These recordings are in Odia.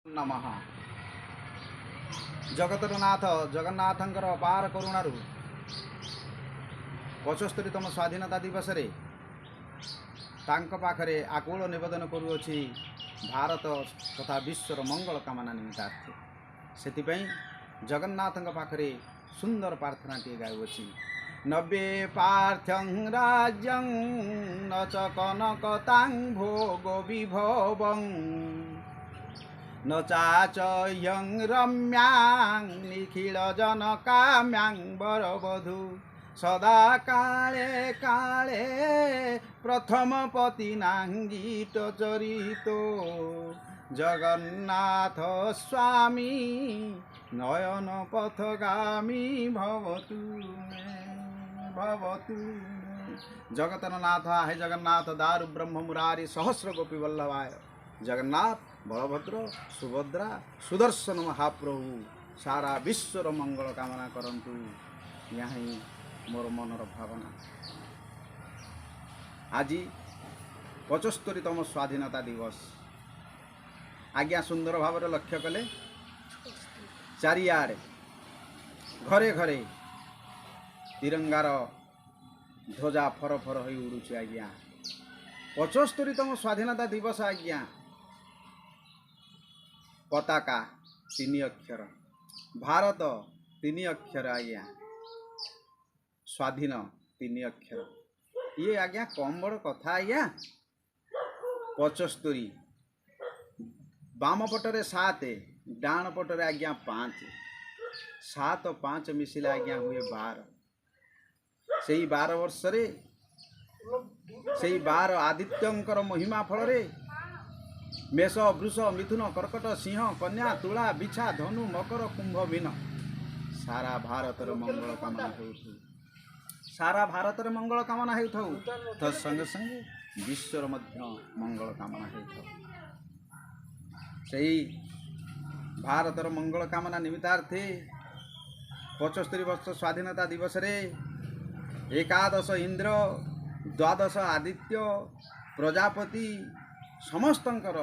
ନମଃ। ଜଗତର ନାଥ ଜଗନ୍ନାଥଙ୍କର ଅପାର କରୁଣାରୁ 75ତମ ସ୍ୱାଧୀନତା ଦିବସରେ ତାଙ୍କ ପାଖରେ ଆକୁଳ ନିବେଦନ କରୁଅଛି ଭାରତ ତଥା ବିଶ୍ୱର ମଙ୍ଗଳ କାମନା ନିମିତ୍ତାର୍ଥେ। ସେଥିପାଇଁ ଜଗନ୍ନାଥଙ୍କ ପାଖରେ ସୁନ୍ଦର ପ୍ରାର୍ଥନାଟିଏ ଗାଉଅଛି। ନବେ ପାର୍ଥ୍ୟଂ ରାଜ୍ୟଂ ନ ଚ କନକତାଂ ଭୋଗ ବିଭବଂ ନ ଚାଚହ୍ୟଂ ରମ୍ୟାଂ ନିଖିଳ ଜନ କାମ୍ୟାଂ ବରବଧୂ ସଦା କାଳେ କାଳେ ପ୍ରଥମ ପତି ନାଙ୍ଗୀତ ଚରିତ ଜଗନ୍ନାଥ ସ୍ୱାମୀ ନୟନ ପଥଗାମୀ ଭବତୁ ମେ, ଭବତୁ ମେ। ଜଗତର ନାଥ ହେ ଜଗନ୍ନାଥ, ଦାରୁ ବ୍ରହ୍ମ ମୁରାରୀ ସହସ୍ର ଗୋପୀ ବଲ୍ଲଭାୟ, ଜଗନ୍ନାଥ ବଳଭଦ୍ର ସୁଭଦ୍ରା ସୁଦର୍ଶନ ମହାପ୍ରଭୁ ସାରା ବିଶ୍ୱର ମଙ୍ଗଳ କାମନା କରନ୍ତୁ, ଏହା ହିଁ ମୋର ମନର ଭାବନା। ଆଜି 75ତମ ସ୍ୱାଧୀନତା ଦିବସ ଆଜ୍ଞା। ସୁନ୍ଦର ଭାବରେ ଲକ୍ଷ୍ୟ କଲେ ଚାରିଆଡ଼େ ଘରେ ଘରେ ତିରଙ୍ଗାର ଧ୍ୱଜା ଫର ଫର ହୋଇ ଉଡ଼ୁଛି ଆଜ୍ଞା। 75ତମ ସ୍ୱାଧୀନତା ଦିବସ ଆଜ୍ଞା। ପତାକା ତିନି ଅକ୍ଷର, ଭାରତ ତିନି ଅକ୍ଷର ଆଜ୍ଞା, ସ୍ୱାଧୀନ ତିନି ଅକ୍ଷର। ଇଏ ଆଜ୍ଞା କମ୍ ବଡ଼ କଥା ଆଜ୍ଞା? 75, ବାମ ପଟରେ 7, ଡାହାଣ ପଟରେ ଆଜ୍ଞା 5। 7 5 ମିଶିଲେ ଆଜ୍ଞା ହୁଏ 12। ସେଇ 12 ବର୍ଷରେ ସେଇ 12 ଆଦିତ୍ୟଙ୍କର ମହିମା ଫଳରେ ମେଷ, ବୃଷ, ମିଥୁନ, କର୍କଟ, ସିଂହ, କନ୍ୟା, ତୁଳା, ବିଛା, ଧନୁ, ମକର, କୁମ୍ଭ, ମୀନ, ସାରା ଭାରତର ମଙ୍ଗଳ କାମନା ହେଉଥାଉ। ସାରା ଭାରତରେ ମଙ୍ଗଳ କାମନା ହେଉଥାଉ, ତ ସଙ୍ଗେ ସଙ୍ଗେ ବିଶ୍ୱର ମଧ୍ୟ ମଙ୍ଗଳ କାମନା ହେଉଥାଉ। ସେଇ ଭାରତର ମଙ୍ଗଳ କାମନା ନିମିତ୍ତାର୍ଥେ 75 ବର୍ଷ ସ୍ୱାଧୀନତା ଦିବସରେ ଏକାଦଶ ଇନ୍ଦ୍ର, ଦ୍ୱାଦଶ ଆଦିତ୍ୟ, ପ୍ରଜାପତି ସମସ୍ତଙ୍କର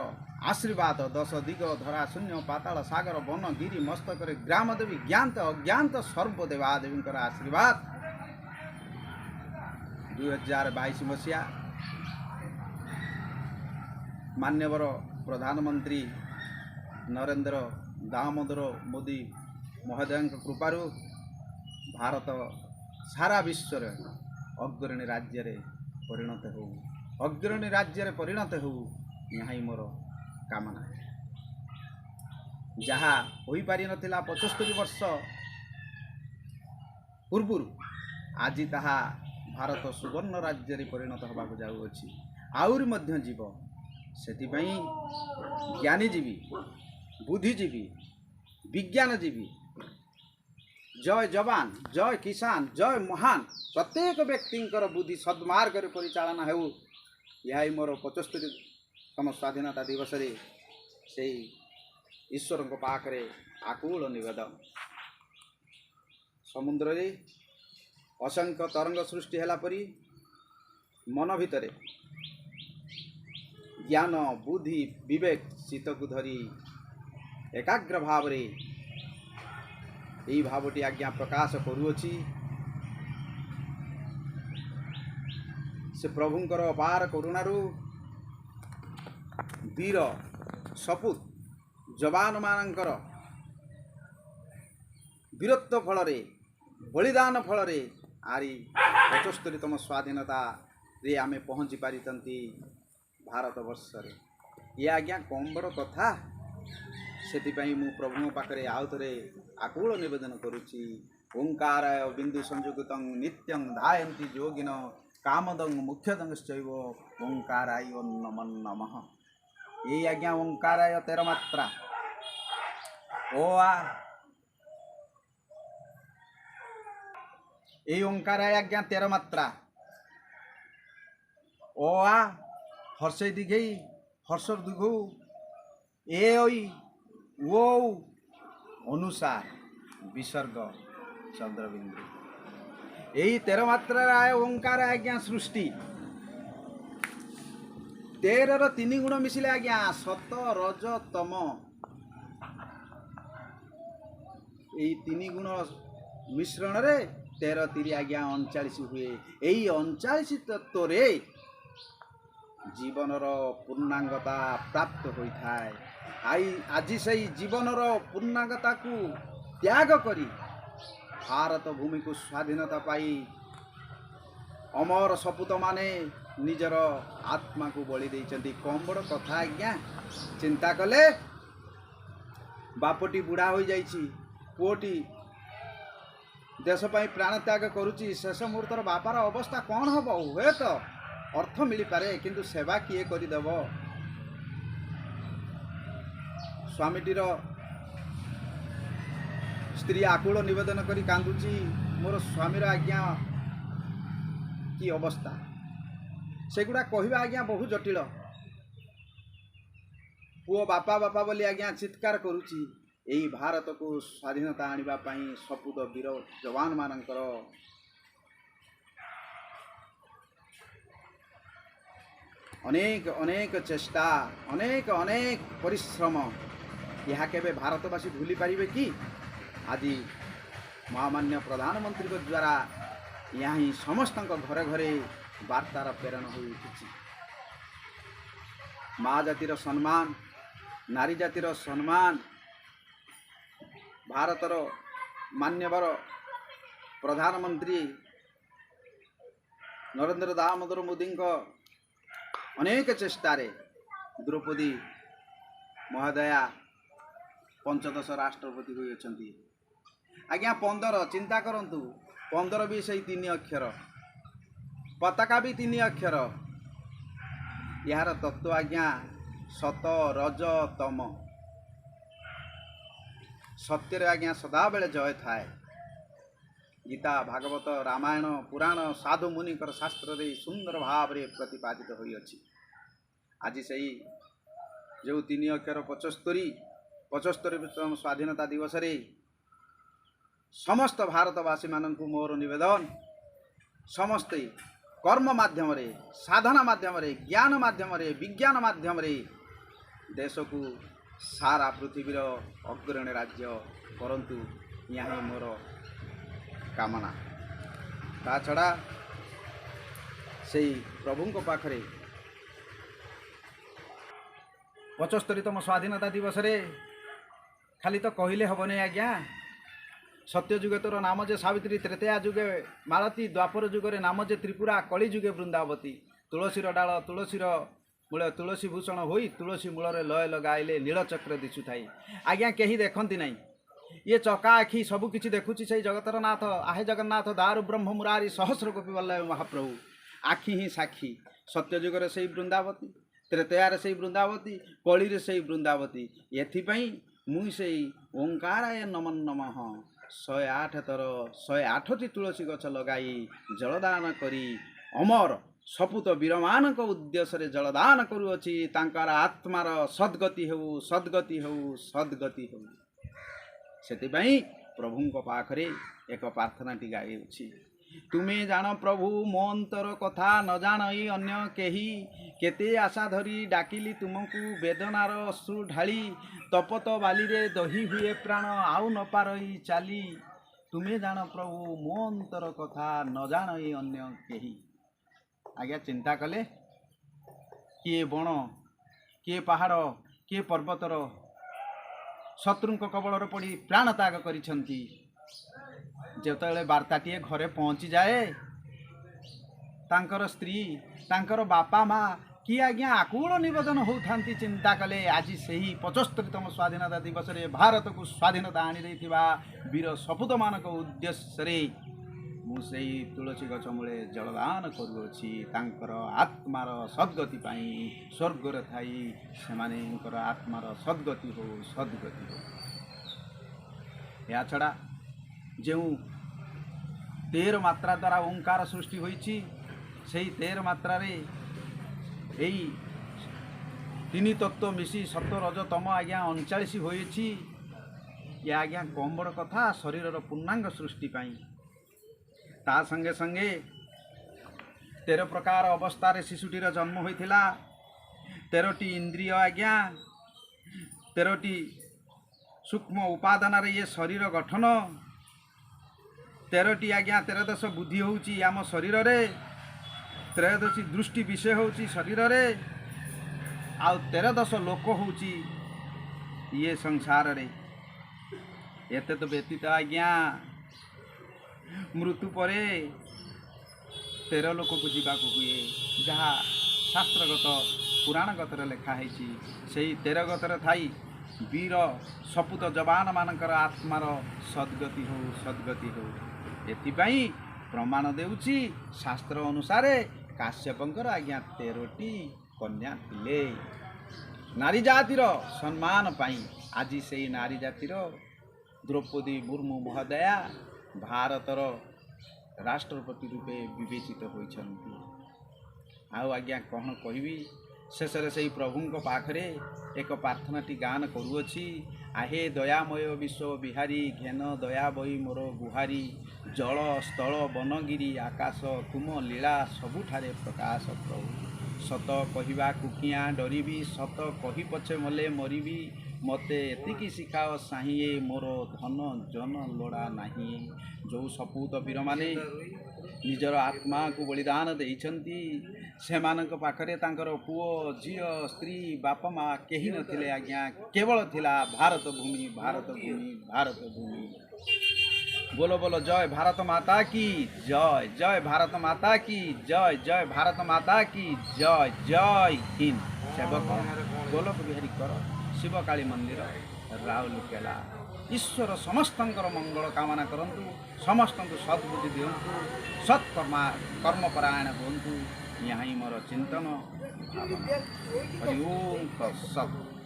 ଆଶୀର୍ବାଦ, ଦଶ ଦିଗ, ଧରା, ଶୂନ୍ୟ, ପାତାଳ, ସାଗର, ବନ, ଗିରି, ମସ୍ତକରେ ଗ୍ରାମଦେବୀ, ଜ୍ଞାତ ଅଜ୍ଞାତ ସର୍ବଦେବାଦେବୀଙ୍କର ଆଶୀର୍ବାଦ 2022 ମସିହା ମାନ୍ୟବର ପ୍ରଧାନମନ୍ତ୍ରୀ ନରେନ୍ଦ୍ର ଦାମୋଦର ମୋଦି ମହୋଦୟଙ୍କ କୃପାରୁ ଭାରତ ସାରା ବିଶ୍ୱରେ ଅଗ୍ରଣୀ ରାଜ୍ୟରେ ପରିଣତ ହେଉ, ଅଗ୍ରଣୀ ରାଜ୍ୟରେ ପରିଣତ ହେଉ, ଏହା ହିଁ ମୋର କାମନା। ଯାହା ହୋଇପାରିନଥିଲା 75 ବର୍ଷ ପୂର୍ବରୁ, ଆଜି ତାହା ଭାରତ ସୁବର୍ଣ୍ଣ ରାଜ୍ୟରେ ପରିଣତ ହେବାକୁ ଯାଉଅଛି, ଆହୁରି ମଧ୍ୟ ଯିବ। ସେଥିପାଇଁ ଜ୍ଞାନୀଜୀବୀ, ବୁଦ୍ଧିଜୀବୀ, ବିଜ୍ଞାନଜୀବୀ, ଜୟ ଯବାନ, ଜୟ କିଷାନ, ଜୟ ମହାନ, ପ୍ରତ୍ୟେକ ବ୍ୟକ୍ତିଙ୍କର ବୁଦ୍ଧି ସଦ୍ମାର୍ଗରେ ପରିଚାଳନା ହେଉ, ଏହା ହିଁ ମୋର 75ତମ ସ୍ୱାଧୀନତା ଦିବସରେ ସେଇ ଈଶ୍ୱରଙ୍କ ପାଖରେ ଆକୁଳ ନିବେଦନ। ସମୁଦ୍ରରେ ଅସଂଖ୍ୟ ତରଙ୍ଗ ସୃଷ୍ଟି ହେଲା ପରି ମନ ଭିତରେ ଜ୍ଞାନ, ବୁଦ୍ଧି, ବିବେକ, ଚିତ୍ତକୁ ଧରି ଏକାଗ୍ର ଭାବରେ ଏଇ ଭାବଟି ଆଜ୍ଞା ପ୍ରକାଶ କରୁଅଛି। ସେ ପ୍ରଭୁଙ୍କର ଅପାର କରୁଣାରୁ ବୀର ସପୁତ ଯବାନମାନଙ୍କର ବୀରତ୍ୱ ଫଳରେ, ବଳିଦାନ ଫଳରେ ଆରି 75ତମ ସ୍ୱାଧୀନତାରେ ଆମେ ପହଞ୍ଚି ପାରିଛନ୍ତି ଭାରତବର୍ଷରେ। ଇଏ ଆଜ୍ଞା କମ୍ ବଡ଼ କଥା? ସେଥିପାଇଁ ମୁଁ ପ୍ରଭୁଙ୍କ ପାଖରେ ଆଉ ଥରେ ଆକୁଳ ନିବେଦନ କରୁଛି। ଓଙ୍କାରାୟ ବିନ୍ଦୁ ସଂଯୁକ୍ତଂ ନିତ୍ୟଂ ଧାୟନ୍ତି ଯୋଗିନ କାମଦଂ ମୁଖ୍ୟଦଂ ଶ୍ଚୈବ ଓଙ୍କାରାୟ ନମ ନମଃ। ଏଇ ଆଜ୍ଞା ଓଙ୍କାରାୟ 13 ମାତ୍ରା ଓ ଆ। ଏଇ ଓଙ୍କାରାୟ ଆଜ୍ଞା 13 ମାତ୍ରା ଅ ଆ, ହର୍ଷେଇ ଦୀର୍ଘେଇ, ହର୍ଷର ଦୀର୍ଘଉ, ଏ ଐ ଓ ଅନୁସାର, ବିସର୍ଗ, ଚନ୍ଦ୍ରବିନ୍ଦୁ। ଏଇ 13 ମାତ୍ରାର ଆୟ ଓଙ୍କାର ଆଜ୍ଞା ସୃଷ୍ଟି। 13ର 3 ଗୁଣ ମିଶିଲେ ଆଜ୍ଞା ସତ, ରଜ, ତମ। ଏଇ ତିନି ଗୁଣ ମିଶ୍ରଣରେ 13 ତିରି ଆଜ୍ଞା 39 ହୁଏ। ଏଇ 39 ତତ୍ତ୍ୱରେ ଜୀବନର ପୂର୍ଣ୍ଣାଙ୍ଗତା ପ୍ରାପ୍ତ ହୋଇଥାଏ। ଆଜି ସେଇ ଜୀବନର ପୂର୍ଣ୍ଣାଙ୍ଗତାକୁ ତ୍ୟାଗ କରି ଭାରତ ଭୂମିକୁ ସ୍ୱାଧୀନତା ପାଇ ଅମର ସପୁତମାନେ ନିଜର ଆତ୍ମାକୁ ବଳି ଦେଇଛନ୍ତି। କମ୍ ବଡ଼ କଥା ଆଜ୍ଞା, ଚିନ୍ତା କଲେ ବାପଟି ବୁଢ଼ା ହୋଇଯାଇଛି, ପୁଅଟି ଦେଶ ପାଇଁ ପ୍ରାଣତ୍ୟାଗ କରୁଛି, ଶେଷ ମୁହୂର୍ତ୍ତର ବାପାର ଅବସ୍ଥା କ'ଣ ହେବ? ହୁଏତ ଅର୍ଥ ମିଳିପାରେ, କିନ୍ତୁ ସେବା କିଏ କରିଦେବ? ସ୍ୱାମୀଟିର ସ୍ତ୍ରୀ ଆକୁଳ ନିବେଦନ କରି କାନ୍ଦୁଛି, ମୋର ସ୍ୱାମୀର ଆଜ୍ଞା କି ଅବସ୍ଥା। ସେଗୁଡ଼ା କହିବା ଆଜ୍ଞା ବହୁ ଜଟିଳ। ପୁଅ ବାପା ବାପା ବୋଲି ଆଜ୍ଞା ଚିତ୍କାର କରୁଛି। ଏଇ ଭାରତକୁ ସ୍ୱାଧୀନତା ଆଣିବା ପାଇଁ ସପୁତ ବୀର ଯବାନମାନଙ୍କର ଅନେକ ଅନେକ ଚେଷ୍ଟା, ଅନେକ ଅନେକ ପରିଶ୍ରମ, ଏହା କେବେ ଭାରତବାସୀ ଭୁଲି ପାରିବେ କି? ଆଜି ମହାମାନ୍ୟ ପ୍ରଧାନମନ୍ତ୍ରୀଙ୍କ ଦ୍ୱାରା ଏହା ହିଁ ସମସ୍ତଙ୍କ ଘରେ ଘରେ ବାର୍ତ୍ତାର ପ୍ରେରଣ ହୋଇ ଉଠିଛି। ମା ଜାତିର ସମ୍ମାନ, ନାରୀ ଜାତିର ସମ୍ମାନ, ଭାରତର ମାନ୍ୟବର ପ୍ରଧାନମନ୍ତ୍ରୀ ନରେନ୍ଦ୍ର ଦାମୋଦର ମୋଦିଙ୍କ ଅନେକ ଚେଷ୍ଟାରେ ଦ୍ରୌପଦୀ ମହୋଦୟା ପଞ୍ଚଦଶ ରାଷ୍ଟ୍ରପତି ହୋଇଅଛନ୍ତି। ଆଜ୍ଞା 15, ଚିନ୍ତା କରନ୍ତୁ, 15 ବି ସେଇ 3 ଅକ୍ଷର, ପତାକା ବି 3 ଅକ୍ଷର। ଏହାର ତତ୍ତ୍ୱ ଆଜ୍ଞା ସତ ରଜ ତମ। ସତ୍ୟରେ ଆଜ୍ଞା ସଦାବେଳେ ଜୟ ଥାଏ। ଗୀତା, ଭାଗବତ, ରାମାୟଣ, ପୁରାଣ, ସାଧୁ ମୁନିଙ୍କର ଶାସ୍ତ୍ରରେ ସୁନ୍ଦର ଭାବରେ ପ୍ରତିପାଦିତ ହୋଇଅଛି। ଆଜି ସେଇ ଯେଉଁ 3 ଅକ୍ଷର 75ତମ ସ୍ୱାଧୀନତା ଦିବସରେ ସମସ୍ତ ଭାରତବାସୀମାନଙ୍କୁ ମୋର ନିବେଦନ, ସମସ୍ତେ କର୍ମ ମାଧ୍ୟମରେ, ସାଧନା ମାଧ୍ୟମରେ, ଜ୍ଞାନ ମାଧ୍ୟମରେ, ବିଜ୍ଞାନ ମାଧ୍ୟମରେ ଦେଶକୁ ସାରା ପୃଥିବୀର ଅଗ୍ରଣୀ ରାଜ୍ୟ କରନ୍ତୁ, ଏହା ହିଁ ମୋର କାମନା। ତା ଛଡ଼ା ସେଇ ପ୍ରଭୁଙ୍କ ପାଖରେ 75ତମ ସ୍ୱାଧୀନତା ଦିବସରେ ଖାଲି ତ କହିଲେ ହେବନି ଆଜ୍ଞା। ସତ୍ୟଯୁଗେ ତୋର ନାମ ଯେ ସାବିତ୍ରୀ, ତ୍ରେତୟା ଯୁଗେ ମାଳତୀ, ଦ୍ୱାପର ଯୁଗରେ ନାମ ଯେ ତ୍ରିପୁରା, କଳି ଯୁଗେ ବୃନ୍ଦାବତୀ। ତୁଳସୀର ଡାଳ ତୁଳସୀର ମୂଳ ତୁଳସୀ ଭୂଷଣ ହୋଇ ତୁଳସୀ ମୂଳରେ ଲୟ ଲଗାଇଲେ ନୀଳଚକ୍ର ଦିଶୁଥାଇ। ଆଜ୍ଞା କେହି ଦେଖନ୍ତି ନାହିଁ, ଇଏ ଚକା ଆଖି ସବୁ କିଛି ଦେଖୁଛି ସେଇ ଜଗତର ନାଥ। ଆହେ ଜଗନ୍ନାଥ ଦାରୁ ବ୍ରହ୍ମ ମୁରାରୀ ସହସ୍ର ଗୋପୀ ବଲ୍ଲଭ ମହାପ୍ରଭୁ। ଆଖି ହିଁ ସାକ୍ଷୀ। ସତ୍ୟଯୁଗରେ ସେଇ ବୃନ୍ଦାବତୀ, ତ୍ରେତୟାରେ ସେଇ ବୃନ୍ଦାବତୀ, କଳିରେ ସେଇ ବୃନ୍ଦାବତୀ। ଏଥିପାଇଁ ମୁଁ ସେଇ ଓଙ୍କାରାୟ ନମଃ ନମଃ 108 ଥର 108ଟି ତୁଳସୀ ଗଛ ଲଗାଇ ଜଳଦାନ କରି ଅମର ସପୁତ ବୀରମାନଙ୍କ ଉଦ୍ଦେଶ୍ୟରେ ଜଳଦାନ କରୁଅଛି। ତାଙ୍କର ଆତ୍ମାର ସଦ୍ଗତି ହେଉ, ସଦ୍ଗତି ହେଉ, ସଦ୍ଗତି ହେଉ। ସେଥିପାଇଁ ପ୍ରଭୁଙ୍କ ପାଖରେ ଏକ ପ୍ରାର୍ଥନାଟି ଗାଇଅଛି। ତୁମେ ଜାଣ ପ୍ରଭୁ ମୋ ଅନ୍ତର କଥା, ନ ଜାଣଇ ଅନ୍ୟ କେହି। କେତେ ଆଶା ଧରି ଡାକିଲି ତୁମକୁ, ବେଦନାର ଅଶ୍ରୁ ଢାଳି। ତପତ ବାଲିରେ ଦହି ହୁଏ ପ୍ରାଣ, ଆଉ ନ ପାରଇ ଚାଲି। ତୁମେ ଜାଣ ପ୍ରଭୁ ମୋ ଅନ୍ତର କଥା, ନ ଜାଣଇ ଅନ୍ୟ କେହି। ଆଜ୍ଞା ଚିନ୍ତା କଲେ, କିଏ ବଣ, କିଏ ପାହାଡ଼, କିଏ ପର୍ବତର ଶତ୍ରୁଙ୍କ କବଳରେ ପଡ଼ି ପ୍ରାଣ ତ୍ୟାଗ କରିଛନ୍ତି। ଯେତେବେଳେ ବାର୍ତ୍ତାଟିଏ ଘରେ ପହଞ୍ଚିଯାଏ, ତାଙ୍କର ସ୍ତ୍ରୀ, ତାଙ୍କର ବାପା ମା କି ଆଜ୍ଞା ଆକୁଳ ନିବେଦନ ହେଉଥାନ୍ତି। ଚିନ୍ତା କଲେ ଆଜି ସେହି 75ତମ ସ୍ୱାଧୀନତା ଦିବସରେ ଭାରତକୁ ସ୍ୱାଧୀନତା ଆଣିଦେଇଥିବା ବୀର ସପୁତମାନଙ୍କ ଉଦ୍ଦେଶ୍ୟରେ ମୁଁ ସେଇ ତୁଳସୀ ଗଛ ମୂଳେ ଜଳଦାନ କରୁଅଛି। ତାଙ୍କର ଆତ୍ମାର ସଦ୍ଗତି ପାଇଁ ସ୍ୱର୍ଗରେ ଥାଇ ସେମାନଙ୍କର ଆତ୍ମାର ସଦ୍ଗତି ହେଉ, ସଦ୍ଗତି ହେଉ। ଏହାଛଡ଼ା ଯେଉଁ 13 ମାତ୍ରା ଦ୍ୱାରା ଓଙ୍କାର ସୃଷ୍ଟି ହୋଇଛି, ସେଇ 13 ମାତ୍ରାରେ ଏଇ 3 ତତ୍ତ୍ୱ ମିଶି ସତ୍ୱ ରଜ ତମ ଆଜ୍ଞା 39 ହୋଇଅଛି। ଇଏ ଆଜ୍ଞା କମ୍ ବଡ଼ କଥା ଶରୀରର ପୂର୍ଣ୍ଣାଙ୍ଗ ସୃଷ୍ଟି ପାଇଁ। ତା ସଙ୍ଗେ ସଙ୍ଗେ 13 ପ୍ରକାର ଅବସ୍ଥାରେ ଶିଶୁଟିର ଜନ୍ମ ହୋଇଥିଲା। 13ଟି ଇନ୍ଦ୍ରିୟ ଆଜ୍ଞା, 13ଟି ସୂକ୍ଷ୍ମ ଉପାଦାନରେ ଇଏ ଶରୀର ଗଠନ। 13ଟି ଆଜ୍ଞା, ତେରଦଶ ବୁଦ୍ଧି ହେଉଛି ଆମ ଶରୀରରେ, ତ୍ରୟୋଦଶୀ ଦୃଷ୍ଟି ବିଷୟ ହେଉଛି ଶରୀରରେ, ଆଉ ତେରଦଶ ଲୋକ ହେଉଛି ଇଏ ସଂସାରରେ। ଏତେ ତ ବ୍ୟତୀତ ଆଜ୍ଞା, ମୃତ୍ୟୁ ପରେ 13 ଲୋକକୁ ଯିବାକୁ ହୁଏ, ଯାହା ଶାସ୍ତ୍ରଗତ ପୁରାଣଗତରେ ଲେଖା ହେଇଛି। ସେଇ 13 ଗତରେ ଥାଇ ବୀର ସପୁତ ଯବାନମାନଙ୍କର ଆତ୍ମାର ସଦ୍ଗତି ହଉ, ସଦ୍ଗତି ହଉ। ଏଥିପାଇଁ ପ୍ରମାଣ ଦେଉଛି, ଶାସ୍ତ୍ର ଅନୁସାରେ କାଶ୍ୟପଙ୍କର ଆଜ୍ଞା 13ଟି କନ୍ୟା ଥିଲେ। ନାରୀ ଜାତିର ସମ୍ମାନ ପାଇଁ ଆଜି ସେଇ ନାରୀ ଜାତିର ଦ୍ରୌପଦୀ ମୁର୍ମୁ ମହୋଦୟା ଭାରତର ରାଷ୍ଟ୍ରପତି ରୂପେ ବିବେଚିତ ହୋଇଛନ୍ତି। ଆଉ ଆଜ୍ଞା କ'ଣ କହିବି? ଶେଷରେ ସେଇ ପ୍ରଭୁଙ୍କ ପାଖରେ ଏକ ପ୍ରାର୍ଥନାଟି ଗାନ କରୁଅଛି। ଆହେ ଦୟାମୟ ବିଶ୍ୱ ବିହାରୀ, ଘେନ ଦୟା ବହି ମୋର ଗୁହାରୀ। ଜଳ ସ୍ଥଳ ବନଗିରି ଆକାଶ, ତୁମ ଲୀଳା ସବୁଠାରେ ପ୍ରକାଶ ପ୍ରଭୁ। ସତ କହିବାକୁ କିଆଁ ଡରିବି? ସତ କହି ପଛେ ମଲେ ମରିବି। ମୋତେ ଏତିକି ଶିଖାଅ ସାହିଏ, ମୋର ଧନ ଜନ ଲୋଡ଼ା ନାହିଁ। ଯେଉଁ ସପୁତ ବୀରମାନେ ନିଜର ଆତ୍ମାକୁ ବଳିଦାନ ଦେଇଛନ୍ତି, ସେମାନଙ୍କ ପାଖରେ ତାଙ୍କର ପୁଅ, ଝିଅ, ସ୍ତ୍ରୀ, ବାପା ମା କେହି ନଥିଲେ ଆଜ୍ଞା। କେବଳ ଥିଲା ଭାରତ ଭୂମି, ଭାରତ ଭୂମି, ଭାରତ ଭୂମି। ବୋଲ ବୋଲ ଜୟ ଭାରତ ମାତା କି ଜୟ, ଜୟ ଭାରତ ମାତା କି ଜୟ, ଜୟ ଭାରତ ମାତା କି ଜୟ, ଜୟ ହିନ୍ଦ। ସେବକ ଗୋଲକ ବିହାରୀ କର, ଶିବକାଳୀ ମନ୍ଦିର, ରାଉରକେଲା। ଈଶ୍ୱର ସମସ୍ତଙ୍କର ମଙ୍ଗଳ କାମନା କରନ୍ତୁ, ସମସ୍ତଙ୍କୁ ସଦ୍ବୁଦ୍ଧି ଦିଅନ୍ତୁ, ସତ୍କର୍ମା କର୍ମପରାୟଣ ହୁଅନ୍ତୁ। ଏହା ହିଁ ମୋର ଚିନ୍ତନ ଭାବନା। ହରି ଓମ୍ ତତ୍ସତ୍।